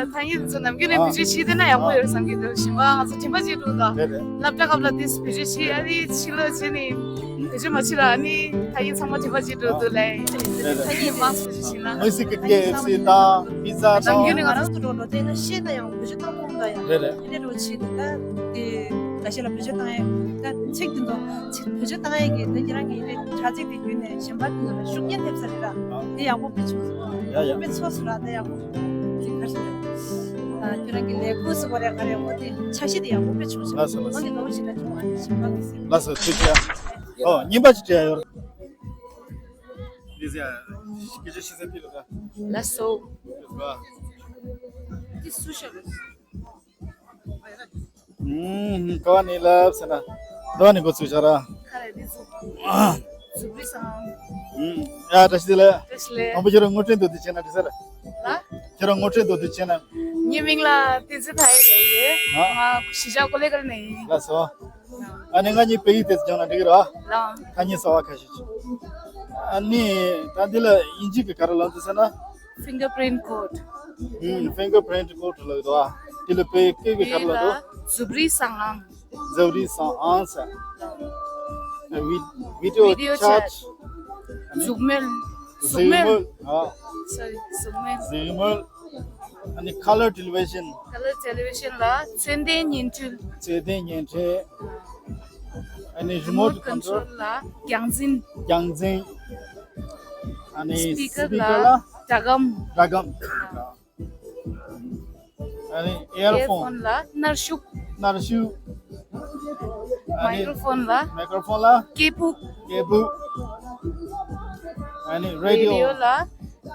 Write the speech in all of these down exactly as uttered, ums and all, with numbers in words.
ཐ་སྙད་དེ་ཚོ་ནམ་རྒྱུན་ནས་ཨ་བེད་སྤྱོད་བྱེད་བསྡད་ན་ཡག་པོ་ཡོད་བསམ་གྱི་འདུག་གཞན་པ་ང་ཚོ་དྲན་པ་བརྗེད་འགྲོ་འདུག་རེད་རེད། སློབ་གྲྭ་སྐབས་ལ་དེ་བེད་སྤྱོད་བྱེད། ཨ་ནི་ཕྱི་ལོགས་བྱས་ནས་བེད་སྤྱོད་མ་བྱེད་ར། ཨ་ནི་ཐ་སྙད་ཚང་མ་དྲན་པ་བརྗེད་འགྲོ་འདུག་ལས། རེད་རེད། ཐ་སྙད་མང་ཙམ་བེད་སྤྱོད་བྱེད་ན། མི་ཞིག་གི་ཀེ་ཨེཕ་སི་དང་པི་ཛ་ནམ་རྒྱུན་ནས་ང་དང་རང་ཚོ་འགྲོ་འགྲོ་བལྟས་ན་ཤེས་ན་ཡང་བེད་སྤྱོད་གཏོང་ཐུབ་ད་ཡང་རེད་རེད། དེ་འདྲ་འགྲོ་བྱེད་འདུག་ད་དེ་ཁ་ཤས་ལ་བེད་སྤྱོད་བཏང་ཡས་ད་ཚིག་དེ་ཚོ་ཚིག་བེད་སྤྱོད་བཏང་ཡས་ཀྱི་ད་ཁྱེད་རང་གི་དེ་དྲ་ཚིགས་དེ་བརྒྱུད་ནས་གཞན་པ་དེ་ཚོ་ལ་ཤུགས་རྐྱེན་ཐེབས་ས་རེད་ད། ཨ་དེ་ཡག་པོ་དཔེ་བྱུང་སོང་། ཡ་ཡ། དཔེ་ཚོགས་སུ་ར་ད་ཡག་པོ། དེ་ག་རེ་ཟེར། ཨ་ཁྱོད་རང་གི་ལས་ཁུངས་སུ་བ་རེད་ག་རེ་འོ་དེ་འཆར་གཞི་དེ་ཡག་པོ་དཔེ་བྱུང་སོང་། ལགས་སོ་ལགས་སོ། འོ་དེ་ནོར་ཞིག་ད་བྱུང་བ་རེད་ཞིག་མ་གི་ཟེར། ལགས་སོ་ཐུགས་རྗེ་ཆེ། ཨོ་རྙིང་པ་ཅིག་སྤྲད་ཡོད། འདི་ཟེར་སྐད་ཆ་ཤི་ས་ཕི་ལ་ད། ལགས་སོ། ལགས་སོ། འདི་སུ་ཤ་རེད། ཨུམ། ག་བ་ནི་ལབ་ཟེར་ན། ག་བ་ནི་འགོ་ཚུགས་བྱ་ར། ཁ་རེ་འདི་ཚོ། ཟུག་རི་སང་། ཨུམ། ཡ་བཀྲ་ཤིས་བདེ་ལེགས། བཀྲ་ཤིས་བདེ་ལེགས། དང་པོ་ཁྱེད་རང་ངོ་སྤྲོད་མདོར་བསྡུས་བྱས་ན་འགྲིག་ས་རེད། ལ། ཁྱེད་རང་ངོ་སྤྲོད་མདོར་བསྡུས་བྱས་ན། ངའི་མིང་ལ་བསྟན་འཛིན་མཐའ་ཡས་ལབ་ཡོད། ཨ། ང་གཞིས་ཆགས་ཀོ་ལེ་གལ་ནས་ཡིན། ལགས་སོ། ཨ་ནི་ང་གཉིས་དཔེ་ཡིག་དེ་ཚོ་སྦྱངས་ན་འགྲིག་གི་རེད་བ། ལགས། ཐ་སྙད་གསར་བ་ཁ་ཤས་ཅིག་ཨ་ནི་ད་འདི་ལ་དབྱིན་ཇི་གི་ག་རེ་ལབ་འདུག་ཟེར་ན། Fingerprint code. ཧུམ། Fingerprint code ལབ་འདུག་བ། འདི་ལ་དཔེ་སྐད་ཀྱི་ག་རེ་ལབ་འདུག་དེ་ལ་ཟུག་རི་སང་ཨང་། ཟུག་རི་སང་ཨང་ཟེར། བི་བི་ཌི་ཡོ་ཆེཊ། ཨ་ནི་གཟུགས་མོལ། གཟུགས་མོལ། ཨ། སོ་རི། གཟུགས་མོལ། གཟུགས་མོལ། ཨ་ནི་ཁ་ལར་ཊེ་ལི་བི་ཤན། ཁ་ལར་ཊེ་ལི་བི་ཤན་ལ་ཚོན་ལྡན་བརྙན་འཕྲུལ། ཚོན་ལྡན་བརྙན་འཕྲུལ། ཨ་ནི་རི་མོ་ཊི་ཀོན་ཊོལ་ལ་རྒྱང་འཛིན། རྒྱང་འཛིན། ཨ་ནི་སི་པི་ཀར་ལ་སྒྲ་སྒམ། སྒྲ་སྒམ། ཨ་ནི་ཨེར་ཕོན། ཨེར་ཕོན་ལ་གནར་ཤུགས། གནར་ཤུགས། ཨ་ནི་མའི་ཀྲོ་ཕོན་ལ། མའི་ཀྲོ་ཕོན་ལ། སྐད་སྦུག། སྐད་སྦུག། ཨ་ནི་རེ་ཌི་ཡོ། རེ་ཌི་ཡོ་ལ་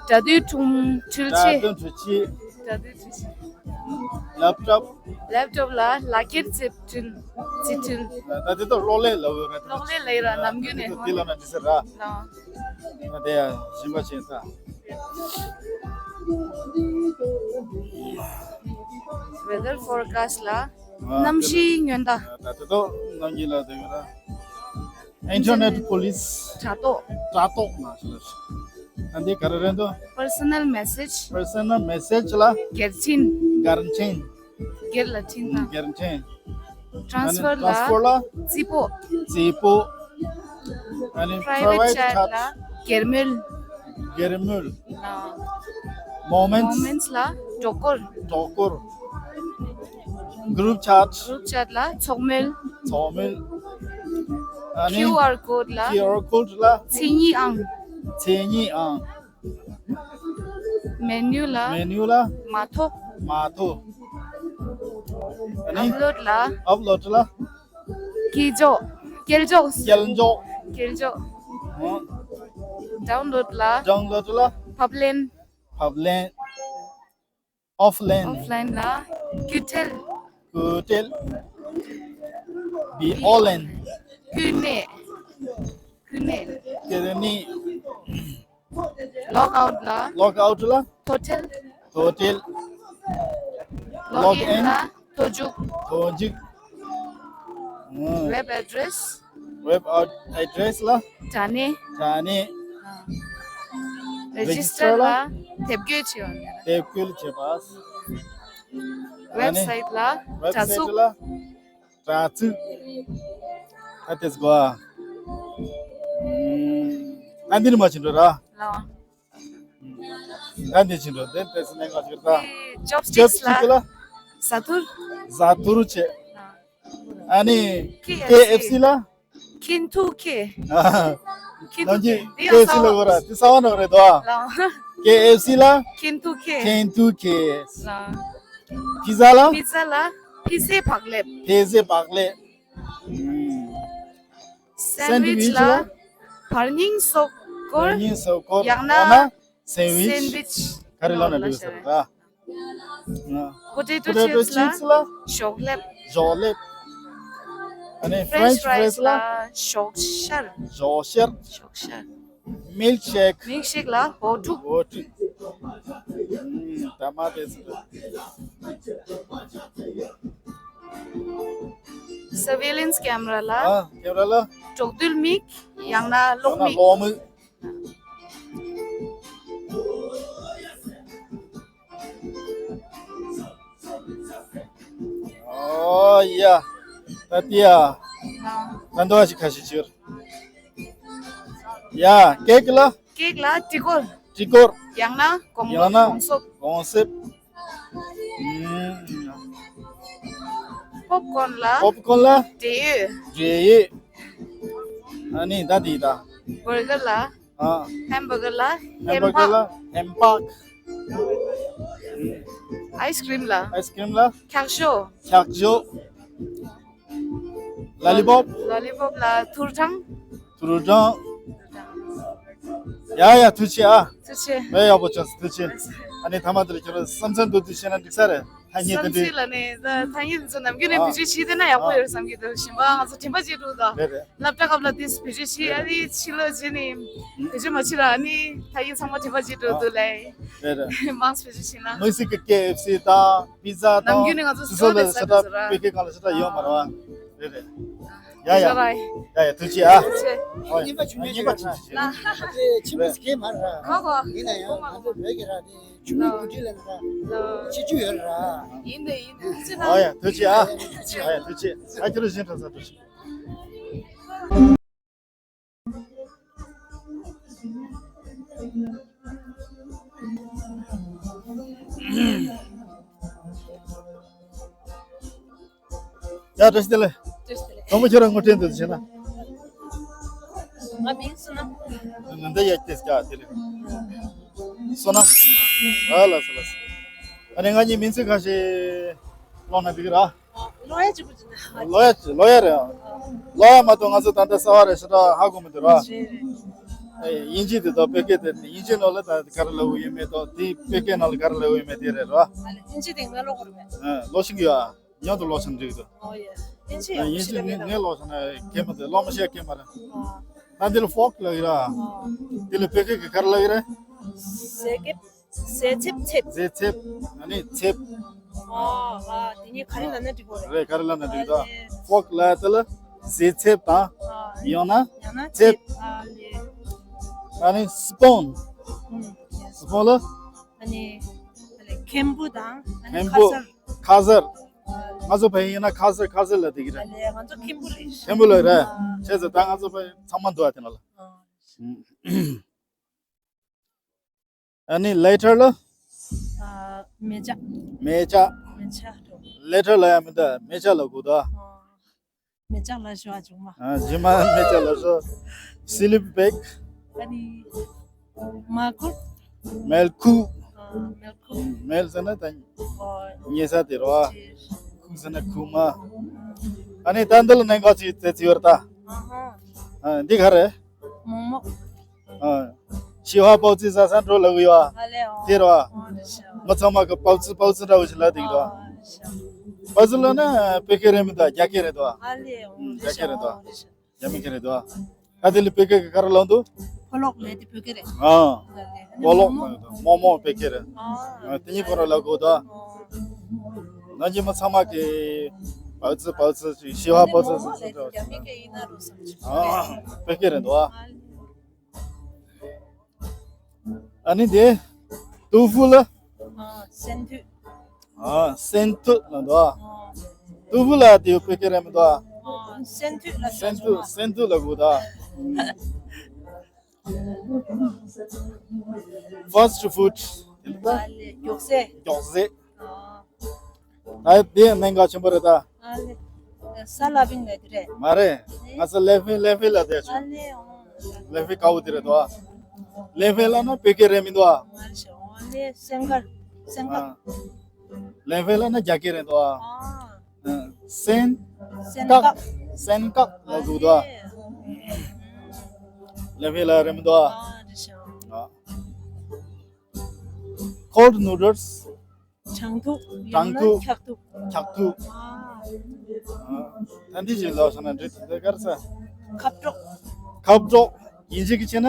སྒྲ་སྡུད་འཕྲུལ་ཆས། སྒྲ་སྡུད་འཕྲུལ་ཆས། སྒྲ་སྡུད་འཕྲུལ་ཆས། ལེབ་ཊོབ། ལེབ་ཊོབ་ལ་ལག་འཁྱེར་རྩིས་འཕྲུལ། རྩིས་འཕྲུལ། ད་དེ་ཚོ་གློག་ཀླད་ལབ་ཡོད་རེད། གློག་ཀླད་ལབ་ཡོད་ར། ནམ་རྒྱུན་ནས་དེ་ལབ་ན་འགྲིག་ས་རེད། ལགས། ད་དེ་ཡང་ཞིམ་པ་བྱས་ས། Weather forecast ལ་གནམ་གཤིས་སྔོན་བརྡ། ད་དེ་ཚོ་ནམ་རྒྱུན་ལ་དེ་ག་རེད། Internet police། དྲ་ཐོག་དྲ་ཐོག་ན་ཞུ་ལ་ཞུ། ད་འདི་ག་རེ་རེད་འདུག Personal message། Personal message ལ། སྒེར་ཆེན། སྒེར་ཆེན། སྒེར་ལ་འཕྲིན་དང་། སྒེར་འཕྲིན། Transfer ལ། Transfer ལ། རྩིས་སྤོ། རྩིས་སྤོ། ཨ་ནི་Private private chat chat ལ། སྒེར་མོལ། སྒེར་མོལ། ཨ། Moments། Moments ལ་སྒྲོ་སྐུར། སྒྲོ་སྐུར། Group chat། Group chat ལ་ཚོགས་མོལ། ཚོགས་མོལ། ཨ་ནི་QR code ལ། QR code ལ། མཚན་ཉིད་ཨང་། མཚན་ཉིད་ཨང་། Menu ལ། Menu ལ། མ་ཐོ། མ་ཐོ། ཨ་ནི། Upload ལ། Upload ལ། སྐྱེལ་འཇོག་སྐྱེལ་འཇོག་སྐྱེལ་འཇོག་སྐྱེལ་འཇོག་ཨང་། Download ལ། Download ལ། ཕབ་ལེན། ཕབ་ལེན། Offline། Offline ལ། སྐུལ་ཁྲིད། སྐུལ་ཁྲིད། Be online། སྐུལ་ནས། སྐུལ་ནས། སྐུལ་ནས། Log out ལ། Log out ལ། ཐོ་ཁྲིད། ཐོ་ཁྲིད། Log in ལ། ཐོ་འཇུག་ཐོ་འཇུག་ཨང་། Web address། Web ad- address ལ། དྲ་གནས། དྲ་གནས། Register ལ། དེབ་སྐྱེལ་བྱེད་པ། དེབ་སྐྱེལ་བྱེད་པ། Website ལ། དྲ་ཚིགས། Website ལ། དྲ་ཚིགས། ཨ་དེ་ཟེར་གོ་ཨ། ཨ་འདི་ནི་མ་ཕྱིན་འགྲོ་ར། ལགས། ཨ་འདི་ཕྱིན་འགྲོ་དེ་དེ་སི་ནས་ང་ཞིག་ར། Chopsticks ལ། Chopsticks ལ། བཟའ་ཐུར། བཟའ་ཐུར་བྱེད། ཨ་ནི་ཀེ་ཨེཕ་སི། ཀེ་ཨེཕ་སི་ལ། ཁྱིན་ཐུག་ཁེ། ཁྱིན་ཐུག་ཁེ། ནང་གི་ཀེ་ཨེཕ་སི་ལ་གོ་ར་དེ་གསར་པ་ནང་རེད་དོ། ལགས། ཀེ་ཨེཕ་སི་ལ། ཁྱིན་ཐུག་ཁེ། ཁྱིན་ཐུག་ཁེ། ལགས། པི་ཛ་ལ། པི་ཛ་ལ་ཕི་ཟེ་བག་ལེབ། ཕི་ཟེ་བག་ལེབ། སེན་ཌི་ཝིཆ་ལ། བར་རྙིང་སོག་སྐོར། བར་རྙིང་སོག་སྐོར། ཡང་ན། ཡང་ན་སེན་ཝིཆ། སེན་ཝིཆ། ག་རེ་ལབ་ན་འགྲིག་ས་རེད་ད། Potato chips ལ། ཞོག་ལེབ། ཞོག་ལེབ། ཨ་ནི་French fries ལ། ཞོག་ཤར། ཞོག་ཤར། ཞོག་ཤར། Milkshake། Milkshake ལ་འོ་ཐུག་འོ་ཐུག་ད་མ་དེ་ཚོ། Surveillance camera ལ། ཨ། ཀེམ་ར་ལ། འབྲོག་རྡུལ་མིག་ཡང་ན་གློག་ཡང་ན་མིག་གློག་མིག། ཡ། ད་ལྟ་ཡ། ད་འདོ་ཞིག་ཁ་ཤས་ཅིག་ཡ། ཀེག་ལ། ཀེག་ལ་ཏྲི་ཀོར། ཏྲི་ཀོར། ཡང་ན་གོང་ཡང་ན་གོང་སོབ། གོང་སོབ། ཨུམ། པོབ་ཀོན་ལ། པོབ་ཀོན་ལ། འབྲས་ཡོས། འབྲས་ཡོས། ཨ་ནི་ད་འདི་ད། བར་གར་ལ། ཨ། ཧེམ་བར་གར་ལ། ཧེམ་བར་གར་ལ། ཧེམ་པག། ཨའི་སི་ཀྲིམ་ལ། ཨའི་སི་ཀྲིམ་ལ། འཁྱག་ཞོ། འཁྱག་ཞོ། ལ་ལི་པོབ། ལ་ལི་པོབ་ལ་ཐུར་སྦྲང་། ཐུར་སྦྲང་། ཡ་ཡ་ཐུགས་རྗེ་ཆེ་ཨ། ཐུགས་རྗེ་ཆེ། ཨེ་ཡག་པོ་བྱུང་སོང་ཐུགས་རྗེ་ཆེ། ཨ་ནི་ཐ་མ་དེར་ཁྱོད་རང་བསམ་ཚུལ་འདུག་དུས་བཤད་ན་འགྲིག་ས་རེད། ཐ་སྙད་དེ་བསམ་འདྲི། ཚུལ་ལ་ནི་ད་ཐ་སྙད་དེ་ཚོ་ནམ་རྒྱུན་ནས་ཨ། བེད་སྤྱོད་བྱེད་བསྡད་ན་ཡག་པོ་ཨ། ཡོད་བསམ་གྱི་འདུག་གཞན་པ་ང་ཚོ་དྲན་པ་བརྗེད་འགྲོ་ད། རེད་རེད། སློབ་གྲྭ་སྐབས་ལ་དེ་བེད་སྤྱོད་བྱེད་ཨ་ནི་ཕྱི་ལོགས་བྱེད་ནི་བེད་སྤྱོད་མ་བྱེད་ལ་ཨ་ནི་ཐ་སྙད་ཚང་མ་དྲན་པ་བརྗེད་འགྲོ་འདུག་ལེ། རེད་རེད། མང་ཙམ་བེད་སྤྱོད་བྱེད་ན། མི་སི་ཀི་ཀེ་ཨེཕ་སི་དང་པི་ཛ་དང་ནམ་རྒྱུན་ནས་ང་ཚོ་དེ་ཚོ་ལ་ཟ་ས་ད་པེ་ཀེ་གང་ལ་ཟ་ད་ཡོད་མ་རེད་བ། རེད་རེད། ཡ་ཡ། ཡ་ཡ་ཐུགས་རྗེ་ཆེ་ཨ། ཐུགས་རྗེ་ཆེ། ཨོ་ཡ། ཉིན་པ་ཆུ་མེད་ཉིན་པ་ཆུ་མེད་ཆུ་མེད། ཆུ་མེད་སྐད་མ་ར། གོ་གོ། ཡིན་ན་ཡང་ང་ཚོ་བོད་ཀྱི་ར་དེ་ཆུ་མེད་རྒྱུ་འབྲས་ལ་ནི་ར་ཆེ་ཆུ་ཡོད་ར། ཡིན་དེ་ཡིན་དེ་ཐུགས་རྗེ་གནང་། ཨོ་ཡ་ཐུགས་རྗེ་ཆེ་ཨ། ཨོ་ཡ་ཐུགས་རྗེ་ཆེ་ཨ། ཁྱེད་རང་གཞན་དྲང་ས་ཐུགས་རྗེ་ཆེ། ཡ་བཀྲ་ཤིས་བདེ་ལེགས། བཀྲ་ཤིས་བདེ་ལེགས། གྲོགས་པོ་ཁྱོད་རང་ངོ་སྤྲོད་འདུག་བྱས་ན། ང་མིང་བསོད་ནམས། ནན་ད་ཡ་ཏེས་ཀ་དེ་ལེ། བསོད་ནམས། ཨ་ལ་སོ་ལ་སོ། ཨ་ནི་ང་གཉིས་མིང་ཚིག་ཁ་ཤས་ཀློག་ན་འགྲིག་གི་ར། ལོ་ཡ་གཅིག་པུ་ཅི་ན། ལོ་ཡ་ལོ་ཡ་རེད། ལོ་ཡ་མ་གཏོགས་ང་ཚོ་ད་ལྟ་གསར་པ་རེད་ཤ་ད་ཧ་གོ་མི་འདུག་ར། རེད་རེད། ཨེ་དབྱིན་ཇི་དེ་དང་བོད་སྐད་དེ་དབྱིན་ཇི་ནང་ལ་ད་ག་རེ་ལབ་ཡོད་མེད་དང་དེ་བོད་སྐད་ནང་ལ་ག་རེ་ལབ་ཡོད་མེད་དེ་རེད་ར། ཨ་ལེ་དབྱིན་ཇི་དེ་ང་ལོ་གོ་རེད། ཨ་ལོ་ཤིང་གི་ཡ། མཉམ་དུ་ཀློག་བྱ་འགྲིག་འདུག་ཨོ་ཡ། དབྱིན་ཇི་ཡང་དབྱིན་ཇི་ཤེས་ངས་ངས་ཀློག་བྱ་ན་མཁས་མ་དེ་ཀློག་མ་ཤེས་མཁས་མ་རེད། ཨོ། ད་འདི་ལ་ཕོག་ལབ་ཀྱི་ར། ཨོ། འདི་ལ་བོད་སྐད་ཀྱི་ག་རེ་ལབ་ཀྱི་རེད། ཟས་སྐེད། ཟས་ཚེབ་ཚེབ། ཟས་ཚེབ། ཨ་ནི་ཚེབ། ཨོ་ཨ་དེ་གཉིས་ག་རེ་ལབ་ན་འགྲིག་གོ་རེད། རེད་ག་རེ་ལབ་ན་འགྲིག་འདུག་ཨ་ལེ། ཕོག་ལབ་དེ་ལ་ཟས་ཚེབ་དང་། ཨོ། ཡང་ན་ཡང་ན་ཚེབ། ཚེབ། ཨ་ལེ། ཨ་ནི་སི་པོན། ཨུམ། སི་པོན་ལ། ཨ་ནི། ཨ་ལེ་མཁན་པོ་དང་ཨ་ནི་མཁན་པོ། ཁ་ཟར། ཁ་ཟར། ང་ཚོ་བལ་ཡུལ་ཡིན་ན་ཁ་ཟར་ཁ་ཟར་ལབ་བསྡད་ཀྱི་རེད། ཨ་ལེ་ང་ཚོ་མཁན་པོ་ལབ། མཁན་པོ་ལབ་རེད། ཨ། བྱས་ཙང་ད་ང་ཚོ་བལ་ཚང་མ་འདུག་ཨ་དེ་ན་ལ། ཨ། ཨ་ནི་ལེ་ཊར་ལ། ཨ། མེ་ལྕགས། མེ་ལྕགས། མེ་ལྕགས་འགྲོ། ལེ་ཊར་ལབ་ཡ་མི་འདུག་མེ་ལྕགས་ལབ་དགོས་འདུག་ཨ། མེ་ལྕགས་ལབ་ཤོག་ཨ་ཅུང་མ། ཨ་རྗེས་མ་མེ་ལྕགས་ལབ་ཤོག་སི་ལིབ་བེག་ཨ་ནི། མལ་ཁུག་མལ་ཁུག་ཨ། མལ་ཁུག་མལ་ཟེར་ན་ད་ཨོ། ཉལ་ས་དེ་རེད་བ། ཅེས། ཁུག་ཟེར་ན་ཁུག་མ། ཨ་ནི་ད་འདི་ལ་གནད་འགག་ཅིག་བཙལ་ཅིག་ཡོད་རེད་ད། ཨ་ཧ། ཨ་འདི་ག་རེད། མོག་མོག་ཨ། ཤི་བ་པའོ་ཙི་ཟ་ས་འགྲོ་ལབ་གི་ཡོད་ཨ། ཨ་ལེ་ཨོ། དེ་རེད་བ། ཨོ་རེད་ཤག་ང་ཚང་མ་གི་པའོ་ཙི་པའོ་ཙི་འདྲ་བོ་ཞིག་ལབ་བསྡད་ཀྱི་འདུག་ཨ། ཨོ་རེད་ཤག་པའོ་ཙི་ལབ་ན་བོད་སྐད་རེད་མི་འདུག་རྒྱ་སྐད་རེད་འདུག་ཨ། ཨ་ལེ་ཨོ་ཨུམ་རེད་རྒྱ་སྐད་ཤག་རེད་འདུག་ཨོ་རེད་ཤག་རྒྱ་མི་སྐད་རེད་འདུག་ཨ། ད་དེ་ལ་བོད་སྐད་ཀྱི་ག་རེ་ལབ་འདུག་ཕོ་ལོག་ལབ་དེ་བོད་སྐད་རེད། ཨ། ཨ་ལེ། ཕོ་ལོག་མོག་མོག་མོག་མོག་བོད་སྐད་རེད། ཨ། ཨ་དེ་གཉིས་ཁོ་རང་ལབ་དགོས་འདུག་ཨ། ཨོ། ང་གཉིས་མི་ཚང་མ་གི་པའོ་ཙི་པའོ་ཙི་ཞི་བ་པའོ་ཙི་ཟེར་ཟེར་འདྲ་བ་ཞིག་ཨ་བོད་སྐད་རེད་འདུག་ཨ། ཨ་ནི་དེ་ཏུའུ་ཧྥུ་ལ། ཨ་སན་ཐུད། ཨ་སན་ཐུད་ལ་འདུག་ཨ། ཨ། ཏུའུ་ཧྥུ་ལ་དེ་བོད་སྐད་རེད་མི་འདུག་ཨ། ཨ་སན་ཐུད་ལ་སན་ཐུད་སན་ཐུད་ལ་དགོས་འདུག་ཨ། ཕ་སི་ཊི་ཕུཌ། ཨ་ལེ་མགྱོགས་ཟས། མགྱོགས་ཟས། ཨ། ད་དེ་གནད་འགག་ཆེན་པོ་རེད་ད། ཨ་ལེ། ས་ལ་ཕིང་ལ་དེ་རེད། མ་རེད། ང་ཚོ་ལེ་ཕིང་ལེ་ཕིང་ལ་དེ་ཨ་ཆུང་། ལེ་ཨོ། ལེ་ཕིང་དཀར་པོ་དེ་རེད་དོ། ལེ་ཕིང་ལ་ན་བོད་སྐད་རེད་མི་འདུག་ཨ། ཨ་ལེ་སེང་དཀར། སེང་དཀར། ཨ། ལེ་ཕིང་ལ་ན་རྒྱ་སྐད་རེད་དོ། ཨ། ཨ། སེན། སེན་ཀག་སེན་ཀག་ལ་འདུག་དོ། ཨ་ལེ། ལེ་ཕིང་ལ་རེད་མི་འདུག་ཨ། ཨ་རེད་ཤག་ཨ། Cold noodles། གྲང་ཐུག་གྲང་ཐུག་འཁྱག་ཐུག་འཁྱག་ཐུག་ཨ། ད་འདི་ཞིག་ལབ་སོང་ན་འགྲིག་འདི་གར་ས། ཁབ་གྲོག་ཁབ་གྲོག་དབྱིན་ཇི་གི་བྱས་ན་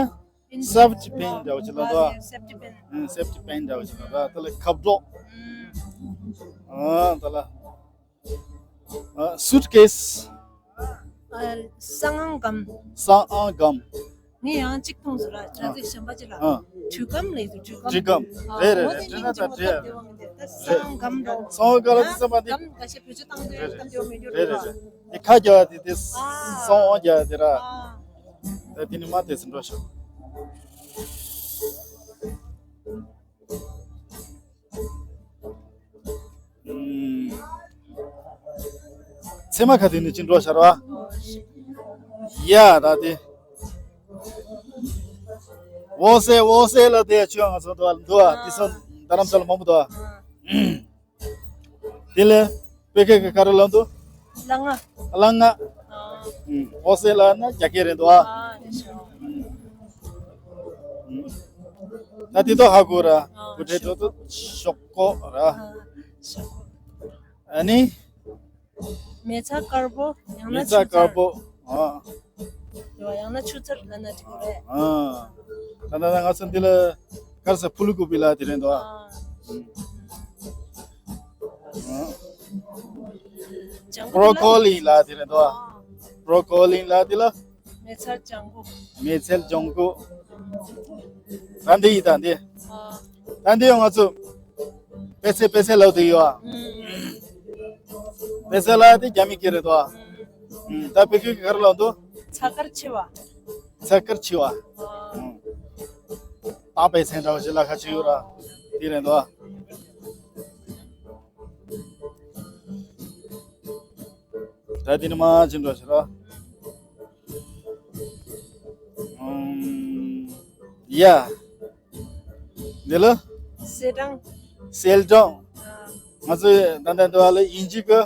སེབ་ཊི་པིན་འདྲ་བོ་ཞིག་ལབ་འདུག་ཨ། སེབ་ཊི་པིན། ཨ་སེབ་ཊི་པིན་འདྲ་བོ་ཞིག་ལབ་འདུག་ཨ། དེ་ལ་ཁབ་གྲོག་ཨ་དེ་ལ། ཨ། སུཊ་ཀེས། ཨ། སང་ཨང་སྒམ། སང་ཨང་སྒམ། ངས་ཡང་གཅིག་མཐོང་སོང་ར། དྲ་ཚིགས་གཞན་པ་ཅིག་ལ། ཨ། དྲུད་སྐམ་ལས་འདུག་དྲུད་སྐམ། དྲུད་སྐམ། ཨ། རེད་རེད་འོ་རེད། དེ་དྲིས་ན་ད་སྙིང་རྗེ་མོ་དྲིས། སྟབས་བདེ་བ་མི་འདུག་ད་སང་སྐམ་འགྲོ། སང་སྐམ་ལ་ད་སེམས་པ་འདི། སྐམ་ཁ་ཤས་བོད་ཆུ་བཏང་དུས་རེད་རེད། སྐམ་བདེ་བ་མི་འདུག་རེད་རེད་ར། རེད་རེད། དེ་ཁ་རྒྱག་པ་དེ་དེ། ཨ། སང་འོང་རྒྱག་པ་དེ་ར། ཨ། ད་དེ་ནི་མ་དེ་ཚོ་འགྲོ་ཤོག་ཚེ་མ་ཁ་དེ་ནི་ཅི་འགྲོ་ཤར་བ། ཡ་ད་དེ། འོ་སེ་འོ་སེ་ལ་དེ་ཆུ་ང་ཚོ་འདུག་འདུག་དེ་སོ་རྡ་རམ་ས་ལ་མང་པོ་འདུག་དེ་ལས་བོད་སྐད་ཀྱི་ག་རེ་ལབ་འདུག་ལ་ང་། ལ་ང་། ཨ། འོ་སེ་ལ་ན་རྒྱ་སྐད་རེད་འདུག་ཨ། ཨ་རེད་ཤག་ད་དེ་ཐོག་ཧ་གོ་ར། ཨ། གུ་ཁྲེ་ཏོ་ཏོ་ཤོག་གོ་ར། ཨ། ཤོག་གོ། ཨ་ནི། མེ་ཚ་དཀར་པོ། ཡང་ན། མེ་ཚ་དཀར་པོ། ཨ། ཡོ་ཡང་ན་ཆུ་ཚར་ལབ་ན་འགྲིག་གི་རེད། ཨ། ད་ད་ད་ང་ཚོ་འདི་ལ་དཀར་ས་ཕུ་ལུ་ཀུ་པི་ལ་དེ་རེད་འདུག་ཨ། ཨ། ལྗང་གུ་པོ་རོ་ཀོ་ལི་ལ་དེ་རེད་འདུག་ཨ། པོ་རོ་ཀོ་ལི་ལ་དེ་ལ། མེ་ཚལ་ལྗང་གུ། མེ་ཚལ་ལྗང་གུ། ད་འདི་ཡི་ད་འདི། ཨ། ད་འདི་ཡང་ང་ཚོ་པེ་སེ་པེ་སེ་ལབ་དུ་ཡོད་ཨ། ཨུམ། པེ་སེ་ལ་དེ་རྒྱ་མི་སྐད་རེད་དོ། ཨུམ། ད་བོད་སྐད་ཀྱི་ག་རེ་ལབ་འདུག་ཚ་དཀར་ཆེ་བ། ཚ་དཀར་ཆེ་བ། ཨ། ཨུམ། ད་པེ་སེ་འདྲ་བ་ཞིག་ལ་ཁ་ཆེ་ཡོད་ར། དེ་རེད་དོ། ད་དེ་ནི་མ་ཅི་འགྲོ་ཞེས་རོ། ཨུམ། ཡ། འདི་ལ། སེ་སྦྲང་། སེ་སྦྲང་། ཨ། ང་ཚོས་ད་ལྟ་འདི་བ་ལ་དབྱིན་ཇི་གི་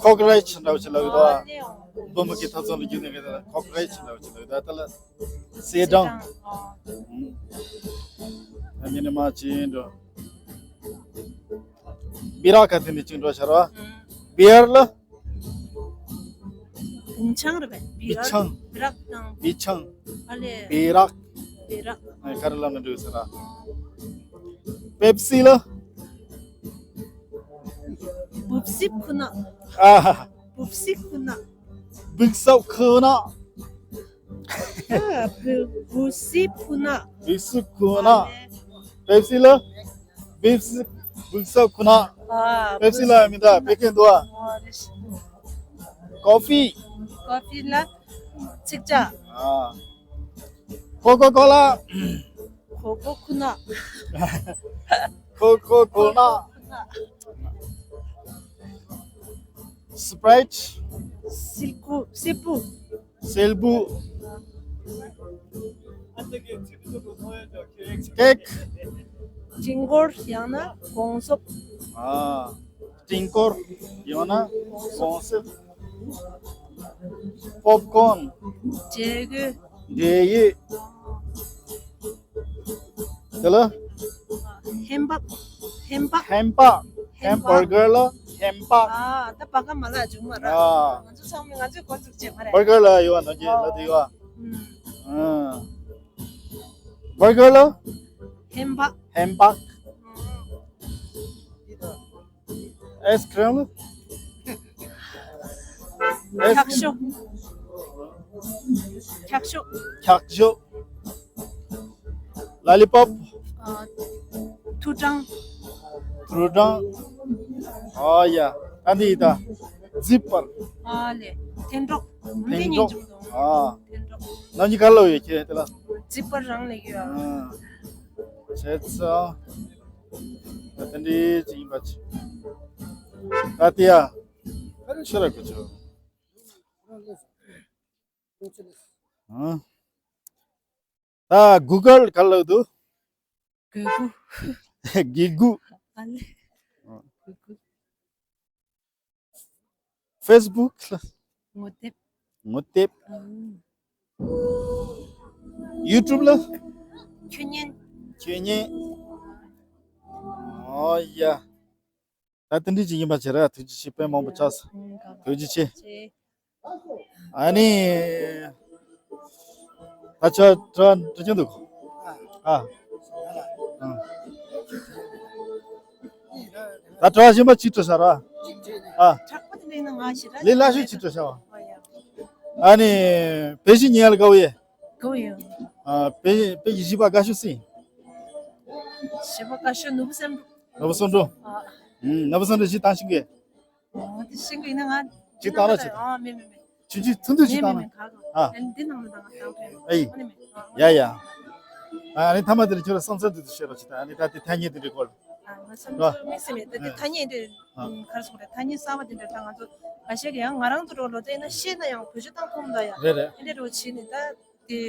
ཁོག་རེཆ་འདྲ་བ་ཞིག་ལབ་ཡོད་དོ། ཨ་ལེའོ། འབུམ་གྱི་ཐོ་ཚང་ལ་རྒྱུ་ནས་གི་ཁོག་རེཆ་འདྲ་བ་ཞིག་ལབ་ཡོད་དོ། ད་ལ་སེ་སྦྲང་། སེ་སྦྲང་། ཨ། ཨུམ། ད་དེ་ནི་མ་ཅི་འགྲོ། སྦི་རག་ག་དེ་ནི་ཅི་འགྲོ་ཞེས་རོ། ཨུམ། སྦི་ཡར་ལ། བུམ་ཆང་རེད་པས། བི་ཆང་། བི་རག་དང་། བི་ཆང་། ཨ་ལེ། བི་རག་སྦི་རག་ཨ་ནི་ག་རེ་ལབ་ན་འགྲིག་ཟེར་ན། པེབ་སི་ལ། བུབ་སིབ་ཁུ་ནག་ཨ། བུབ་སིབ་ཁུ་ནག་བུབ་སིབ་ཁུ་ནག་ཨ། བུ་བུབ་སིབ་ཁུ་ནག་བུབ་སིབ་ཁུ་ནག་ཨ་ལེ། པེབ་སི་ལ། བིབ་སི། བིབ་སི་ཁོ་ན། ཨ། པེབ་སི་ལ་མི་འདྲ་བོད་སྐད་འདུག་ཨ། ཨ་རེད། ཀོ་ཕི། ཀོ་ཕི་ལ་ཚིག་ཅ། ཨ། ཀོ་ཀོ་ཀོ་ལ། ཀོ་ཀོ་ཁོ་ན། ཀོ་ཀོ་ཁོ་ན། སི་པ་རའི་ཊི། སིལ་བུ། སིལ་བུ། སིལ་བུ། ཀེག་སྤྲིན་སྐོར་ཡང་ན་གོང་སོབ། ཨ། སྤྲིན་སྐོར་ཡང་ན་གོང་སོབ། པོབ་ཀོན། འབྲས་ཡོས། འབྲས་ཡོས། དེ་ལ། ཧེམ་པག་ཧེམ་པག་ཧེམ་པག་ཧེམ་པག་བར་གར་ལ་ཧེམ་པག་ཨ། ད་བ་ག་མ་ལ་བྱུང་མ་ར། ཨ། ང་ཚོ་ཚང་མས་ང་ཚོའི་འགོ་འཛུགས་བྱེད་མ་རེད། བར་གར་ལ་ཡོད་ནང་གི་ལ་དེ་ཡོད། ཨུམ། ཨ། བར་གར་ལ་ཧེམ་པག་ཧེམ་པག་ཨུམ། ཨའི་སི་ཀྲིམ་ལ། ཨའི་སི་ཀྲིམ། འཁྱག་ཞོ། འཁྱག་ཞོ། འཁྱག་ཞོ། ལ་ལི་པོབ། ཨ། ཐུར་སྦྲང་། ཐུར་སྦྲང་། ཨ་ཡ། ཨ་འདི་ཡི་ད། ཛི་པར། ཨ་ལེ། ཐེན་ཀྲོག་ཐེན་ཀྲོག་ཨ། ཐེན་ཀྲོག་ནང་གི་ག་ལོ་ཡོད་ཁྱེད་དེ་ལ། ཛི་པར་རང་ལས་ཡོད། ཨ། བྱས་ཙང་། ད་དེ་འདྲའི་ཅིག་ཡིན་པ་ཅིག་ད་དེ་ཡ། ཁ་རེ་ཤ་ར་གོ་ཆོ། ཨ། ད་གུ་གལ་ག་ལ་འདུག་གུ་གུ། གི་གུ། ཨ་ལེ། གུ་གུ། ཕེ་སི་བུག་ལ། ངོ་དེབ། ངོ་དེབ། ཨང་། ཡུ་ཊུབ་ལ། ཁྱོད་ཉན། ཁྱོད་ཉན། ཨོ་ཡ། ད་དེ་འདྲ་ཅིག་ཡིན་པ་བྱེད་ར། ཐུགས་རྗེ་ཆེ། དཔེ་མང་པོ་ཆགས་སོང་། ཐུགས་རྗེ་ཆེ། ཨ་ནི། ད་ཆ་དྲ་དྲ་ཅན་འདུག་ཨ། ཨ། ད་དྲ་གཞན་པ་ཅིག་དྲ་ཤ་ར། ཨ། ལས་སླ་ཤོས་ཅིག་དྲ་ཤ་བ། ཨ་ནི། བེ་ཤི་ཉལ་ག་བས། ཨོ་ཡོད། ཨ་དཔེ་དཔེ་ཡིག་བཞི་པ་དགའ་ཤོས་སུ་ཡིན། བཞི་པ་དགའ་ཤོས་ནོར་བུ་སེང་འབྲུག་ནོར་བུ་སེང་འབྲུག་ཨ། ཨུམ། ནོར་བུ་སེང་འབྲུག་བཞི་བཏང་ཤེས་ཀྱི། ཨོ་དེ་ཤེས་ཀྱི་ཡིན་ན་ང་། གཅིག་བཏང་རོགས་བྱེད་དང་། ཨ་མེད་མེད་མེད། ཆུང་ཆུང་ཐུང་ཐུང་ཞིག་མེད་མེད་བཏང་ན། མེད་ག་ག་ཨ། ཨ་ནི་འདི་ནང་ལ་བཏང་བཏང་ཕེབས། ཨེ་ཡིན། ཨ་ནི་མེད། ཨ། ཡ་ཡ། ཨ་ནི་མཐའ་མ་དེ་ལ་ཁྱོད་རང་བསམ་ཚུལ་དེ་ཚོ་བཤད་རོགས་བྱེད་དང་། ཨ་ནི་ད་དེ་ཐ་སྙད་དེ་འདྲའི་སྐོར། ཨ་ང་བསམ་ཨ། ཚུལ་དམིགས་བསལ་མེད། ད་དེ་ཨ། ཐ་སྙད་དེ་ཨ། ཨུམ་ག་རེ་ཟེར་དགོས་རེད། ཐ་སྙད་གསར་པ་དེ་འདྲ་ད་ང་ཚོ་ཁ་ཤས་ཀྱིས་ཡང་ང་རང་ཚོ་འགྲོ་ལོ་ཙཱ་ཡིན་ན་ཤེས་ན་ཡང་བེད་སྤྱོད་བཏང་ཐུབ་མི་འདུག་ཡ། རེད་རེད། དེ་འདྲ་འགྲོ་བྱས་ནས་ད་དེ་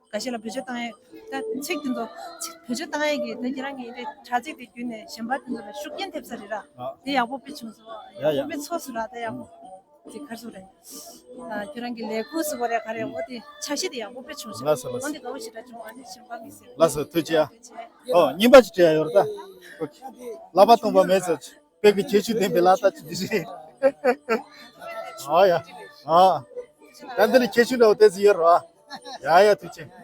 ཁ་ཤས་ལ་བེད་སྤྱོད་བཏང་ཡས། ད་ཚིག་དེ་ཚོ་ཚིག་བེད་སྤྱོད་བཏང་ཡས་ཀྱི་ད་ཁྱེད་རང་གིས་དེ་དྲ་ཚིགས་དེ་བརྒྱུད་ནས་གཞན་པ་དེ་ཚོ་ལ་ཤུགས་རྐྱེན་ཐེབས་ས་རེད་ར། ཨ། དེ་ཡག་པོ་དཔེ་བྱུང་སོང་། ཡ་ཡ། ཡག་པོ་དཔེ་ཚོགས་སོང་ར། ད་ཡག་པོ། དེ་ག་རེ་ཟེར་དགོས་རེད། ཨ་ཁྱོད་རང་གི་ལས་ཁུངས་ཟེར་དགོས་རེད་ག་རེ། འོ་དེ་འཆར་གཞི་དེ་ཡག་པོ་དཔེ་བྱུང་སོང་། ལགས་སོ་ལགས་སོ། འོ་འདི་དགའ་པོ་ཞེ་དྲག་བྱུང་། ཨ་ནི་གཞན་པ་མི་ཟེར། ལགས་སོ་ཐུགས་རྗེ་ཆེ། ཐུགས་རྗེ་ཆེ། ཨོ་རྙིང་པ་ཅིག་སྤྲད་ཡ་ཡོད་རེད་ད། ཨོ་ཁེ། ལག་པ་སྟོང་པ་མེད་ཟེར། དཔེ་གི་ཁྱད་ཆོས་ལྡན་པའི་ལག་རྟགས་ཅིག་འདི་རེད། ཨོ་ཡ། ཨ། ད་འདི་ལ་ཁྱད་ཆོས་འདྲ་བོ་ཏོག་ཙམ་ཡོད་རེད་བ། ཡ་ཡ་ཐུགས་རྗེ་ཆེ།